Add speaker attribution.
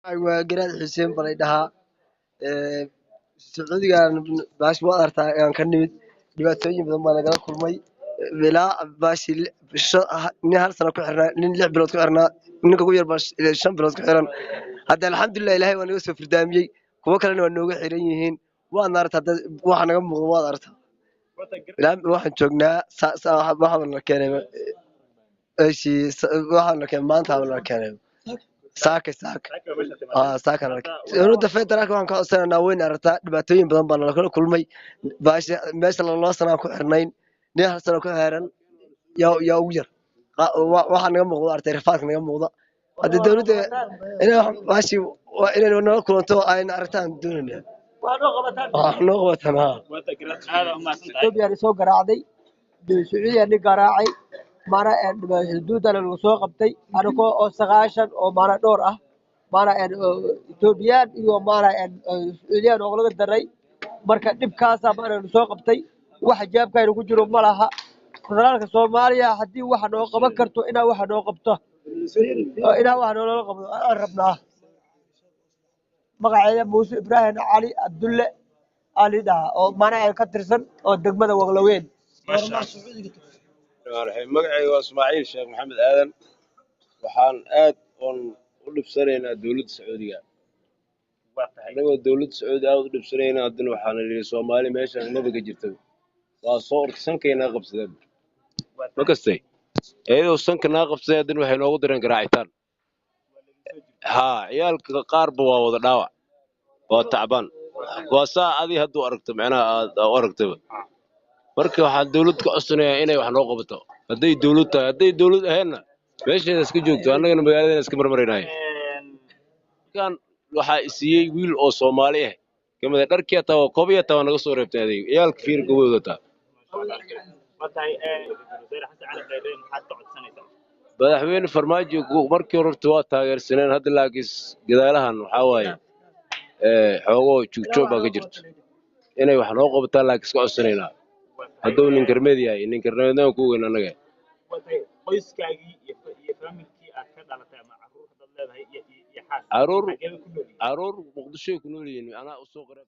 Speaker 1: Waa Garaad Xuseen balay dhahaa. Sacuudigan baash waad artaa aan ka nimid, dhibaatooyin badan baa nagala kulmay. Ilaa baashi nin hal sano ku xirnaa, nin 6 bilood ku xirnaa, ninka ugu yar baa 5 bilood ku xiran. Hadda alxamdulilah Ilaahay waa naga soo furdaamiyey, kuwo kalena waa nooga xiran yihiin. Waadna aragtaa hadda waxa naga muuqda, waad aragtaa. Ilaa waxaan joognaa waxaa la keenay waxaa la keenay maanta, la keenay saaka saaka saaka. Dowladda federaalka waxaan ka codsanaynaa, wayna aragtaa dhibaatooyin badan baa nala kulmay. Baasha meesha laba sanaan ku xirnayn, nin hal sano ku xeeran yaa ugu yar. Waxaa naga muuqda aragtay rafaadka naga muuqda. Hadda dowladda inay baashi waa inay nala kulanto ayna aragtaan doonayna, wax noo qabataan haa.
Speaker 2: Etoobiya soo garaacday, Sacuudiya nin garaacay, maana xuduudana lagu soo qabtay anagoo oo 90 oo maana dhowr ah, maana Etoobiyaan iyo maana Sacuudiyaan oo laga daray. Marka dhibkaasa maana lagu soo qabtay, wax jaabkayna ku jiro ma laha. Federaalka Soomaaliya haddii waxa noo qaban karto, inaa waxa noo qabto, inaa wax noolala qabto aan rabnaa. Magaceeda Muuse Ibraahim Cali Cabdulle ali dhaha, oo maana ka tirsan oo degmada Waqlaweyn.
Speaker 3: Magacayga waa Ismaaciil Sheekh Maxamed Aadan. Waxaan aad oon u dhibsanaynaa dowladda Sacuudiga. Annagoo dowladda Sacuudi aad u dhibsanaynaa, haddana waxaana lihi Soomaali meeshan maba ka jirta. Waa soo orta sankaynaa qabsadeen, ma kastay iyadoo sanka naa qabsaday, haddana waxay noogu direen garaacitaan. Haa, ciyaalka qaarba waa wada dhaawac, waa tacbaan, waa saa adi hadduu aragto macnaha aad u aragtaba. Marka waxaan dowlad ka codsanayaa inay wax noo qabato hadday dowlad tahay. Hadday dowlad ahaynna meesheeda iska joogto, annagana magaaladeena iska marmaraynaayo. Markaan waxaa isiiyey wiil oo Soomaali ah kamid ah. Dharkii hataa waa kobiya, hataa waa naga soo reebtay. Adeeg ciyaalka fiir gabay wadataa. Madaxweyne Farmaajo markii hore horta waa taageersaneen, hadda laakiin gadaalahan waxaa waaye xoogoo joogjoog baa ka jirto. Inay wax noo qabataan laakiin iska codsanaynaa hadduu nin karmeed yahay, nin karmeedna ku weyn annaga. Caruur Muqdishoy ku nool yihiin, anaa usoo qara.